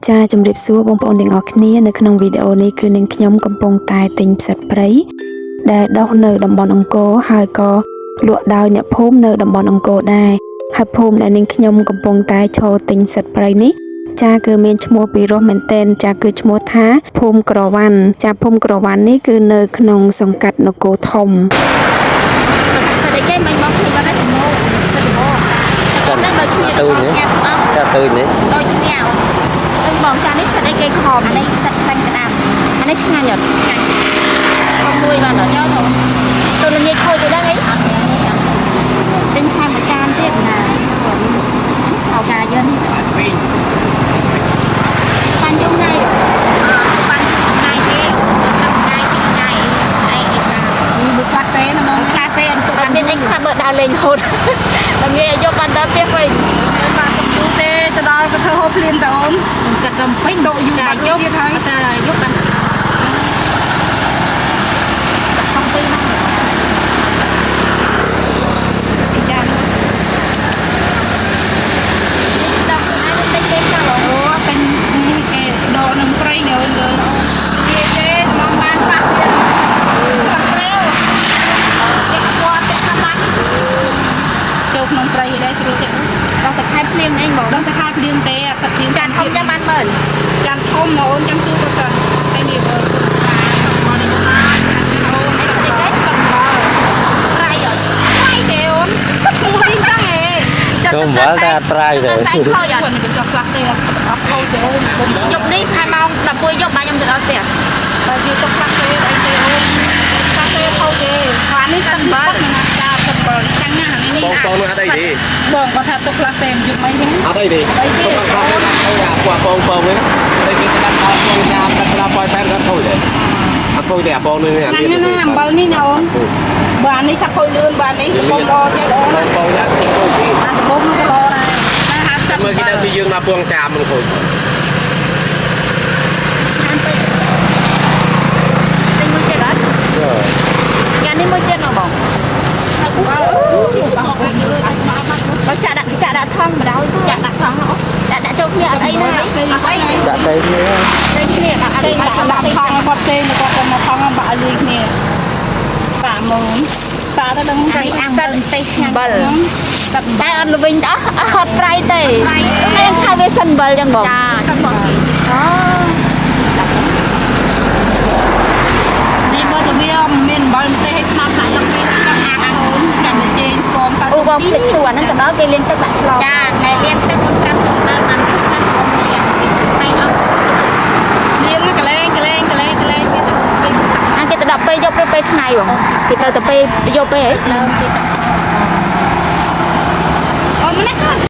ចាជំរាបសួរបងប្អូនទាំងអស់គ្នានៅក្នុងវីដេអូនេះគឺនឹងខ្ញុំកំពុងតែទិញផ្សិតព្រៃដែលដុះនៅតំបន់អង្គរហើយក៏លក់ដោយអ្នកភូមិនៅតំបន់អង្គរដែរហើយភូមិដែលនាងខ្ញុំកំពុងតែឈរទិញផ្សិតព្រៃនេះចាគឺមានឈ្មោះពីរោះមែនតែនចាគឺឈ្មោះថាភូមិក្រវ៉ាន់ចាភូមិក្រវ៉ាន់នេះគឺនៅក្នុងសង្កាត់នគរធំ ស្អីគេមិនមកគ្នាគាត់ទៅមកទៅមក ចាំ នឹងដូចគ្នា ទៅនេះ ទាំងអស់ ចាទៅនេះ ដូចគ្នាអូនបងចានេះស្អីគេក្រហមអានេះផ្សិតខ្លាញ់ក្តាមអានេះឆ្ងាញ់អត់ឆ្ងាញ់កុំមួយបានអត់យកទៅទៅល្ងាចខូចទៅដឹងអីទិញថែមមួយចានទៀតណាចោលកាយើងនេះវិញបានយំថ្ងៃបានថ្ងៃទេថ្ងៃពីរថ្ងៃស្អែកឯណា នេះមួយខ្លះសេណាបង ខ្លះសេអត់ទុកអត់មានអីខ្លះបើដើរលេងរហូតដល់ងាយយកបានដល់ផ្ទះវិញ បាទកុំយូរទេទៅដល់ក៏ធ្វើហូបភ្លាមតើអូន កាត់ដល់ពេញ ដកយូរបាត់ យក ទៀតហើយ តែយកបានសំពេញមក ចា ដល់ខ្លួនឯងទិញលេងដល់ អូពេញនេះគេដកនឹងព្រៃនេះអូនលើគេទេមកបានប៉ះទៀត កាហ្វេគេអត់គាត់តែថាបាន ចូលក្នុងព្រៃដែរស្រួលទេ ដល់តែខែភ្លៀងឯងបង ដល់ទៅខាតភ្លៀងទេអត់ភ្លៀង ចានធំចាំបានមើល ចានធំអូនចាំសួរគាត់សិនហើយនេះមើលមកនេះមកចានអូនអីស្អីគេសំបល់ ប្រៃអត់ ប្រៃទេអូនឈ្មោះនេះចឹងឯង ចូលវល់តែអត់ត្រាយទេ ស្អែកខូចអត់ គាត់នេះក៏ខ្លះទេអត់ខូចទេអូន យប់នេះខែម៉ោង11យប់បានខ្ញុំទៅដល់ផ្ទះ បើវាទុកខ្លះទេអីទេអូនខ្លះទេខូចទេអានេះសំបល់ណាចាសំបល់ឆ្ងាញ់ណាស់នេះ បងបងនោះអត់អីទេ បងគាត់ថាទុកខ្លះសេមយប់អីហ្នឹង អត់អីទេទុកអត់ខុសទេអាពណ៌បងបងនេះតែគេទៅដាក់ដល់បងចាំដាក់ដល់ប៉យប៉ែនគាត់ខូចទេអត់ខូចទេអាបងនេះ ឆ្ងាញ់ណាស់ណាអំបិលនេះណាអូនបើអានេះឆាប់ខូចលឿនបើអានេះកំពុងល្អទៀតអូន បងបងយ៉ាគេខូចទេ អាកំពុងនោះក៏ល្អដែរតែហាសិប មើលគេដល់ពីយើងដល់ពងចាំមិនខូច ឆ្នាំពេកទិញមួយទៀតអត់យ៉ានេះមួយទៀតមកបងបើចាក់ដាក់ចាក់ដាក់ថងម្ដង ចាក់ដាក់ថងអូ ដាក់ដាក់ចូលគ្នាអត់អីណាអត់អី ដាក់ទៅគ្នា ទៅគ្នាដាក់អត់ ទេ អី ដាក់ ដាក់ ថងគាត់ទេគាត់ទៅមកថងបាក់លុយគ្នាប៉ាម៉ូនសាទៅដឹង អាំងសិនទេឆ្ងាញ់បិល តែ តែអត់ល្វិញអស់អត់ប្រៃទេតែខៅវាសិនបិលចឹងបង ចាសិនបង អូ នេះបើទៅវាមានអំបិលម្ទេសឲ្យខ្មៅដាក់លឹកវាដាក់អាអូនចាំតែជេងស្គមទៅ អូបងភ្លេចសួរអាហ្នឹងទៅដល់គេលាងទឹកដាក់ស្លចាតែលាងទឹកអូនប្រាប់ទឹកដល់បានទឹកសាច់បងលាងគេច្នៃអស់ លាងកលែងកលែងកលែងកលែងវាទៅពេញ អាគេទៅដល់ពេលយប់ឬពេលថ្ងៃបងគេទៅទៅពេលយប់ពេលហី អូនម្នាក់ក៏